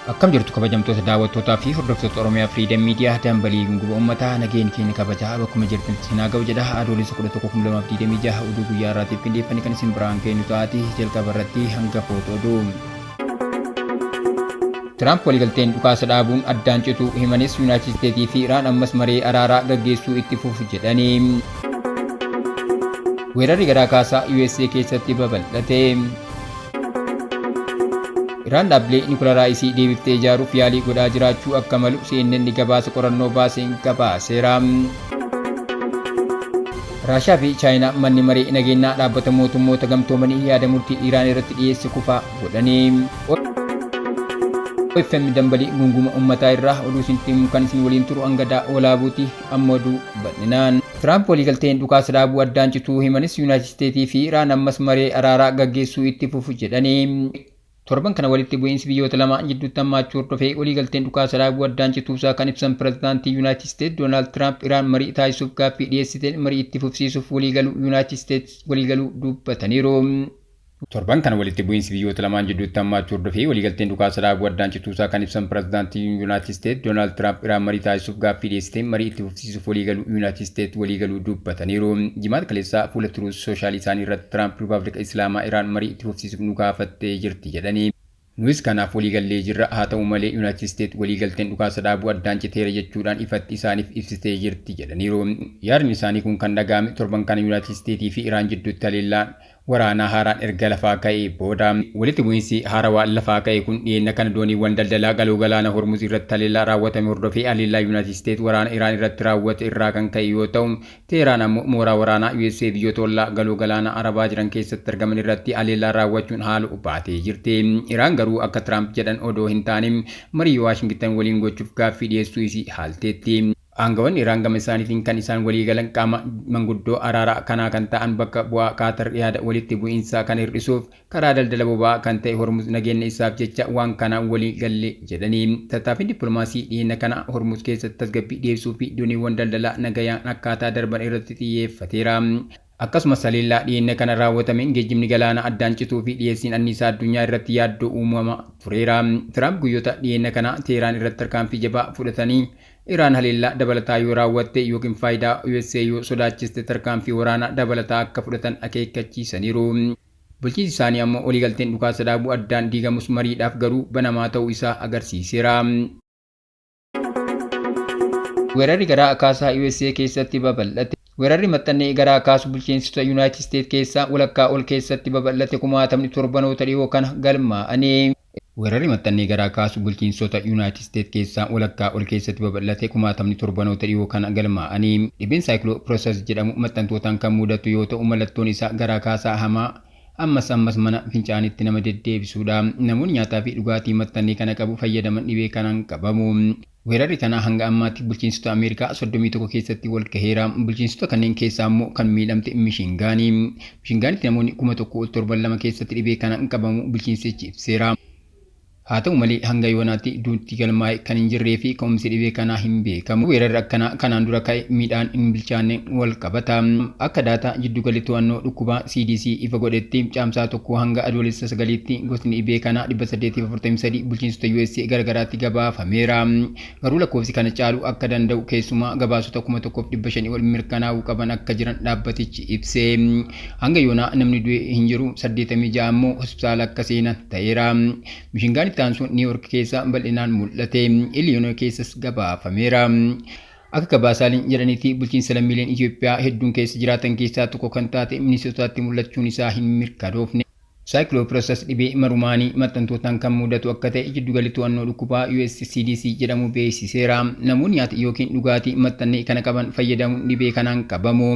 Akkam jirtu kabajamtoota daawwattootaa fi hordoftoota Oromiyaa Freedom Media dambalii gunguma uummataa nageen keenya kabajaa bakkuma jirtanitti isin haa ga'u jedha. Adoolessa 11, 2026 oduu guyyaa har'aatiif qindeeffannee kan isin biraan geenyu ta'aati. Jalqaba irratti hangafoota oduu. Tiraamp waliigalteen dhukaasa dhaabuun addaan cituu himanis Yuunaayitid Isteetii fi Iraan ammas maree araaraa gaggeessuu itti fufu jedhanii. Weerarri garaa kaasaa USA keessatti babal'ate. Iraan dhaabbilee niwukilaraa isii deebiftee ijaaruuf yaalii godhaa jiraachuu akka malu CNN gabaasa qorannoo baaseen gabaaseera. Raashaa fi Chaayinaa manni maree nageenyaa dhaabbata mootummoota gamtoomanii yaada murtii Iraan irratti dhiyeesse kufaa godhanii. OFM dambalii gunguma uummataa irraa oduu isinitti himu kan isin waliin turu hanga walaabuuti amma oduu bal'inaan. Tiraamp waliigalteen dhukaasa dhaabuu addaan cituu himanis Yuunaayitid Isteetii fi Iraan ammas maree araaraa gaggeessuu itti fufu jedhanii. Torban kana walitti bu'iinsi biyyoota lama jidduutti hammaachuu hordofee waliigalteen dhukaasa dhaabuu addaan cituusaa kan ibsan pirezidaantii Yuunaayitid Isteet Doonaald Tiraamp Iraan marii taasisuuf gaaffii dhiyeessiteen marii itti fufsiisuuf waliigaluu Yuunaayitid Isteets waliigaluu dubbataniiru. Torban kana walitti bu'iinsi biyyoota lamaan jidduutti hammaachuu hordofee waliigalteen dhukaasa dhaabuu addaan cituusaa kan ibsan pirezidaantii Yuunaayitid Isteet Doonaald Tiraamp Iraan marii taasisuuf gaaffii dhiyeessiteen marii itti fufsiisuuf waliigaluu Yuunaayitid Isteet waliigaluu dubbataniiru. Jimaata kaleessaa fuula Truth Social isaanii irratti Tiraamp Rippaabilika Islaamaa Iraan marii itti fufsiisuuf nu gaafattee jirti jedhanii. Nuyis kanaaf waliigallee jirra, haa ta'u malee Yuunaayitid Isteet waliigalteen dhukaasa dhaabuu addaan citeera jechuudhaan ifatti isaaniif ibsitee jirti jedhaniiru. Yaadni isaanii kun kan dhaga'ame torban kana Yuunaayitid Isteetii fi Iraan jidduutti haleellaan waraanaa haaraan erga lafaa ka'ee booda. Walitti bu'iinsi haarawaa lafaa ka'e kun dhiyeenya kana dooniiwwan daldalaa galoo galaana Hormuz irratti haleellaa raawwatame hordofee haleellaa Yuunaayitid Isteet waraana Iraan irratti raawwate irraa kan ka'e yoo ta'u, Teheraan ammoo mooraa waraanaa USA biyyoota ollaa galoo galaana Arabaa jiran keessatti argaman irratti haleellaa raawwachuun haaloo baatee jirti. Iraan garuu akka Tiraamp jedhan odoo hin taane marii Waashingtan waliin gochuuf gaaffii dhiyeessuu isii haalteetti. Aangawoonni Iraan gama isaaniitiin kan isaan waliigalan qaama manguddoo araaraa kanaa kan ta'an bakka bu'aa Qaatar yaada walitti bu'iinsaa kan hir'isuuf karaa daldala boba'aa kan ta'e Hormuz nageenya isaaf jecha waan kanaan walii galle jedhanii. Tattaaffiin dippiloomaasii dhiyeenya kana Hormuz keessatti tasgabbii dhiyeessuu fi dooniiwwan daldalaa nagayaan akkaataa darban irratti xiyyeeffateera. Akkasumas haleellaa dhiyeenya kana raawwatameen geejjibni galaanaa addaan cituu fi dhiyeessiin anniisaa addunyaa irratti yaaddoo uumamaa tureera. Tiraamp guyyoota dhiyeenya kana Teheraan irratti tarkaanfii jabaa fudhatanii Iraan haleellaa dabalataa yoo raawwatte yookiin faayidaa USA yoo sodaachiste tarkaanfii waraanaa dabalataa akka fudhatan akeekkachiisaniiru. Bulchiinsi isaanii ammoo waliigalteen dhukaasa dhaabuu addaan diigamus mariidhaaf garuu banamaa ta'uu isaa agarsiiseera. Weerarri garaa kaasaa USA keessatti babal'ate. Weerarri maxxannee garaa kaasu bulchiinsota Yuunaayitid Isteet keessaa walakkaa ol keessatti babal'ate kumaatamni torbanoota dhiyoo kana galmaa'anii. Weerarri maxxannee garaa kaasu bulchiinsota Yuunaayitid Isteet keessaa walakkaa ol keessatti babal'ate kumaatamni torbanoota dhiyoo kana galmaa'anii. Dhibeen cycloprosus jedhamu maxxantootaan kan mudatu yoo ta'u, mallattoon isaa garaa kaasaa hamaa ammas ammas mana fincaanitti nama deddeebisuudha. Namoonni nyaataa fi dhugaatii maxxannee kana qabu fayyadaman dhibee kanaan qabamu. Weerarri kana hanga ammaatti bulchiinsota Ameerikaa 31 keessatti wal gaheera. Bulchiinsota kanneen keessaa immoo kan miidhamte Mishingaani. Mishingaanitti namoonni 1000 ol torban 2 keessatti dhibee kanaan qabamu bulchiinsichi ibseera. Haa ta'u malee hanga yoonaatti duuti galmaa'e kan hin jirree fi ka'umsi dhibee kanaa hin beekamu. Weerarri akkanaa kanaan dura ka'e midhaan hin bilchaanne wal qabata. Akka daataa jiddugalli to'annoo dhukkubaa CDC ifa godhetti, Caamsaa 1 hanga Adoolessa 9tti gosni dhibee kanaa 843 bulchiinsota USA garagaraatti gabaafameera. Garuu lakkoofsi kana caaluu akka danda'u, keessumaa gabaasota 1500 ol mirkanaa'uu qaban akka jiran dhaabbatichi ibse. Hanga yoonaa namni du'e hin jiru, 86 ammoo hospitaala akka seenan ta'eera. Mishingaan itti aansuun Niiwuork keessa bal'inaan mul'ate. Illinois keessas gabaafameera. Akka gabaasaaliin jedhanitti, bulchiinsa lammiileen Itoophiyaa hedduun keessa jiraatan keessaa tokko kan taate Minisootaatti mul'achuun isaa hin mirkanoofne. Cycloprosus dhibee marumaanii maxxantootaan kan mudatu akka ta'e jiddugalli to'annoo dhukkubaa US CDC jedhamu beeksiseera. Namoonni nyaata yookiin dhugaatii maxxannee kana qaban fayyadamuun dhibee kanaan qabamu.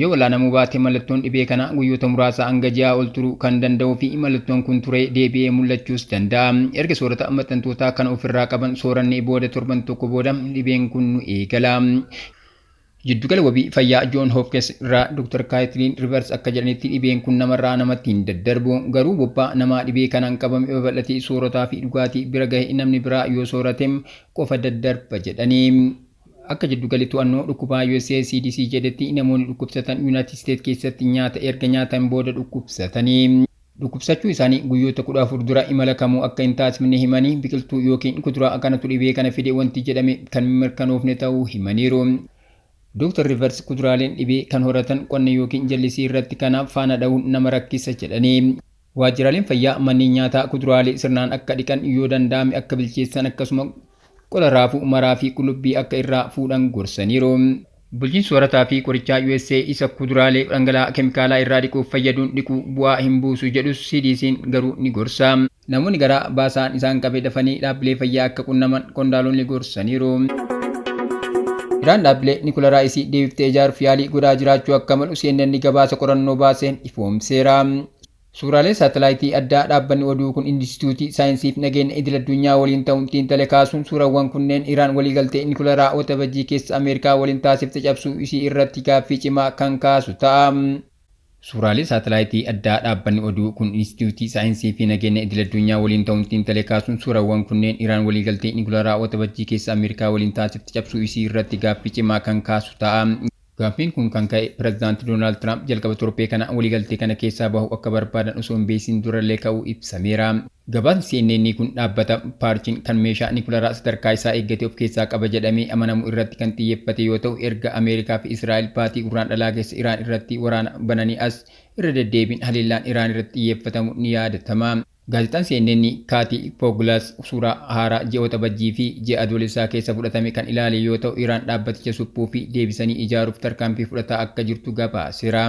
Yoo wal'aanamuu baate mallattoon dhibee kanaa guyyoota muraasa hanga ji'aa ol turuu kan danda'uu fi mallattoon kun turee deebi'ee mul'achuus danda'a. Erga soorata maxxantootaa kana ofirraa qaban soorannee booda torban tokko booda dhibeen kun nu eegala. Jiddugala wabii fayyaa Joon Hopkins irraa Dr. Kaayitliin Rivers akka jedhanitti, dhibeen kun namarraa namatti hin daddarbu. Garuu bobbaa namaa dhibee kanaan qabame babal'atee soorataa fi dhugaatii bira gahe namni biraa yoo soorate qofa daddarba jedhanii. Akka jiddugalli to'annoo dhukkubaa USA CDC jedhetti, namoonni dhukkubsatan United States keessatti nyaata erga nyaatan booda dhukkubsatanii. Dhukkubsachuu isaanii guyyoota 14 dura imala kamuu akka hin taasifne himanii, biqiltuu yookiin kuduraa kanatu dhibee kana fide wanti jedhame kan mirkanoofne ta'uu himaniiru. Dr. Rivers kuduraaleen dhibee kan horatan qonna yookiin jallisii irratti, kanaaf faana dha'uun nama rakkisa jedhanii. Waajjiraaleen fayyaa manneen nyaataa kuduraalee sirnaan akka dhiqan, yoo danda'ame akka bilcheessan, akkasuma qola raafuu maraa fi qullubbii akka irraa fuudhan gorsaniiru. Bulchiinsi soorataa fi qorichaa USA isa kuduraalee dhangala'aa keemikaalaa irraa dhiquuf fayyaduun dhiquu bu'aa hin buusu jedhus, CDC'n garuu ni gorsa. Namoonni garaa baasaan isaan qabee dafanii dhaabbilee fayyaa akka qunnaman qondaalonni gorsaniiru. Iraan dhaabbilee nikularaa isii deebiftee ijaaruuf yaalii godhaa jiraachuu akka malu CNN gabaasa qorannoo baaseen ifoomseera. Suuraalee saatalaayitii addaa dhaabbanni oduu kun Inistituutii Saayinsii fi Nageenya Idil Addunyaa waliin ta'uun xiinxale kaasuun, suurawwan kunneen Iraan waliigaltee nikularaa Waxabajjii keessa Ameerikaa waliin taasifte cabsuu isii irratti gaaffii cimaa kan kaasu ta'a. Suuraalee saatalaayitii addaa dhaabbanni oduu kun Inistituutii Saayinsii fi Nageenya Idil Addunyaa waliin ta'uun xiinxale kaasuun, suurawwan kunneen Iraan waliigaltee nikularaa Waxabajjii keessa Ameerikaa waliin taasifte cabsuu isii irratti gaaffii cimaa kan kaasu ta'a. Gaaffiin kun kan ka'e Pireezidaanti Doonaald Tiraamp jalqaba torbee kana waliigaltee kana keessaa bahu akka barbaadan osoo hin beeksisin durallee ka'uu ibsameera. Gabaasni CNN kun dhaabbata Paarchin kan meeshaa nikularaa sadarkaa isaa eeggate of keessaa qaba jedhamee amanamu irratti kan xiyyeeffate yoo ta'u, erga Ameerikaa fi Israa'el baatii Guraandhalaa keessa Iraan irratti waraana bananii as irra deddeebiin haleellaan Iraan irratti xiyyeeffatamu ni yaadatama. Gaazexaan CNN Kaatii Pooglaas suuraa haaraa ji'a Waxabajjii fi ji'a Adoolessaa keessa fudhatame kan ilaale yoo ta'u, Iraan dhaabbaticha suphuu fi deebisanii ijaaruuf tarkaanfii fudhataa akka jirtu gabaaseera.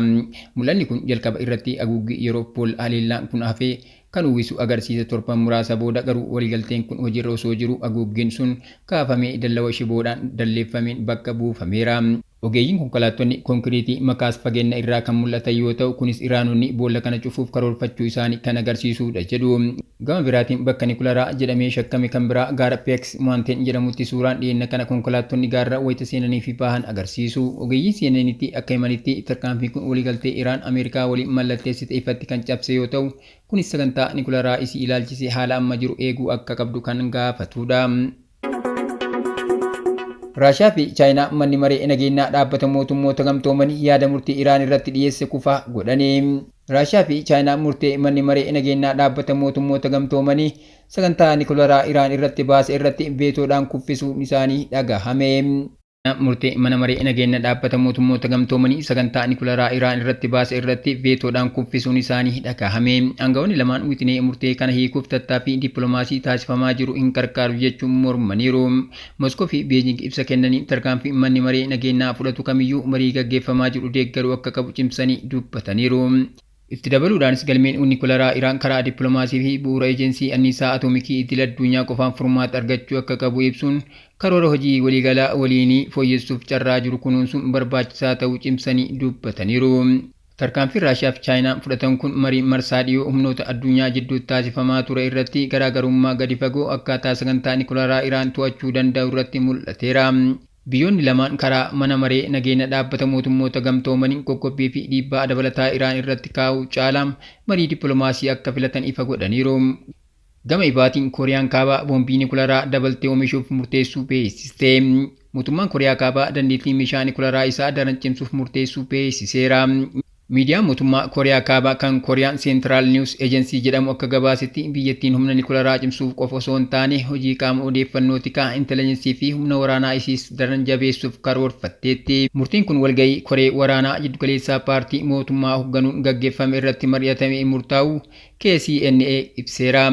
Mul'anni kun jalqaba irratti haguuggii yeroo boolla haleellaan kun hafee kan uwwisu agarsiisa. Torban muraasa booda garuu waliigalteen kun hojiirra osoo jiru haguuggiin sun kaafamee dallawa shiboodhaan dalleeffameen bakka buufameera. Ogeeyyiin konkolaattonni konkiriitii makaas fageenya irraa kan mul'atan yoo ta'u, kunis Iraanonni boolla kana cufuuf karoorfachuu isaanii kan agarsiisudha jedhu. Gama biraatiin bakka nikularaa jedhamee shakkame kan biraa gaara Peeks Mountain jedhamutti suuraan dhiyeenya kana konkolaattonni gaarra wayita seenanii fi bahan agarsiisu. Ogeeyyiin CNN'tti akka himanitti, tarkaanfiin kun waliigaltee Iraan Ameerikaa waliin mallatteessite ifatti kan cabse yoo ta'u, kunis sagantaa nikularaa isii ilaalchisee haala amma jiru eeguu akka qabdu kan gaafatudha. Raashiyaa fi Chaayinaa manni maree nageenyaa dhaabbata mootummoota gamtoomanii yaada murtii Iraan irratti dhiyeesse kufaa godhanii. Raashiyaa fi Chaayinaa murtee manni maree nageenyaa dhaabbata mootummoota gamtoomanii sagantaa nikularaa Iraan irratti baase irratti veetoodhaan kuffisuun isaanii dhagahame. Murtee mana maree nageenya dhaabbata mootummoota gamtoomanii sagantaa nikularaa Iraan irratti baase irratti veetoodhaan kuffisuun isaanii dhagahame. Aangawoonni lamaan wixinee murtee kana hiikuuf tattaaffii dippiloomaasii taasifamaa jiru hin qarqaaru jechuun mormaniiru. Moskoo fi Beejing ibsa kennanii tarkaanfii manni maree nageenyaa fudhatu kamiyyuu marii gaggeeffamaa jiru deeggaruu akka qabu cimsanii dubbataniiru. Itti dabaluudhaanis galmeen nikularaa Iraan karaa dippiloomaasii fi bu'uura eejensii anniisaa atoomikii idil addunyaa qofaan furmaata argachuu akka qabu ibsuun, karoora hojii waliigalaa waliinii fooyyessuuf carraa jiru kunuunsuun barbaachisaa ta'uu cimsanii dubbataniiru. Tarkaanfiin Raashiyaa fi Chaayinaan fudhatan kun marii marsaa dhiyoo humnoota addunyaa jidduutti taasifamaa ture irratti garaagarummaa gadi fagoo akkaataa sagantaa nikularaa Iraan to'achuu danda'u irratti mul'ateera. Biyyoonni lamaan karaa mana maree nageenya dhaabbata mootummoota gamtoomanii qoqqobbii fi dhiibbaa dabalataa Iraan irratti kaa'uu caalaa marii dippiloomaasii akka filatan ifa godhaniiru. Gama ibaatiin Kooriyaan Kaabaa boombii nikularaa dabaltee oomishuuf murteessuu beeksiste. Mootummaan Kooriyaa Kaabaa dandeettii meeshaa nikularaa isaa daran cimsuuf murteessuu beeksiseera. Miidiyaan mootummaa Kooriyaa Kaabaa kan Kooriyaan Seentiraal Niwus Ejensii jedhamu akka gabaasetti, biyyattiin humna nikularaa cimsuuf qofa osoo hin taane hojii qaama odeeffannoo tikaa intelligensii fi humna waraanaa isiis daran jabeessuuf karoorfatteetti. Murtiin kun walgahii koree waraanaa jiddugaleessaa paartii mootummaa hoogganuun gaggeeffame irratti mari'atamee murtaa'u KCNA ibseera.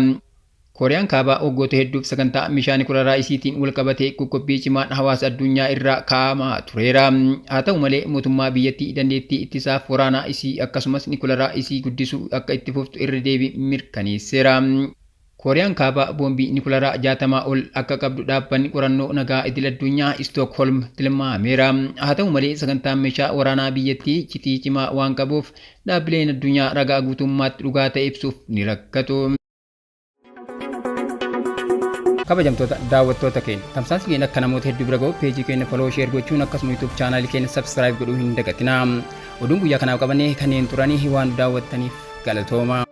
Kooriyaan Kaabaa waggoota hedduuf sagantaa meeshaa nikularaa isiitiin wal qabatee qoqqobbii cimaan hawaasa addunyaa irraa kaa'amaa tureera. Haa ta'u malee, mootummaa biyyattii dandeettii ittisaaf waraanaa isii akkasumas nikularaa isii guddisuu akka itti fuftu irra deebiin mirkaneesseera. Kooriyaan Kaabaa boombii nikularaa 60 ol akka qabdu dhaabbanni qorannoo nagaa idil addunyaa Stookholm tilmaameera. Haa ta'u malee, sagantaan meeshaa waraanaa biyyattii citii cimaa waan qabuuf dhaabbileen addunyaa ragaa guutummaatti dhugaa ta'e ibsuuf ni rakkatu. Kabajamtoota daawwattoota keenya, tamsaasni keenya akka namoota hedduu bira ga'u peejii keenya follow, share gochuun akkasuma YouTube chaanaalii keenya subscribe godhuu hin dagatinaa. Oduun guyyaa kanaaf qabannee kanneen turanii waan daawwattaniif galatooma.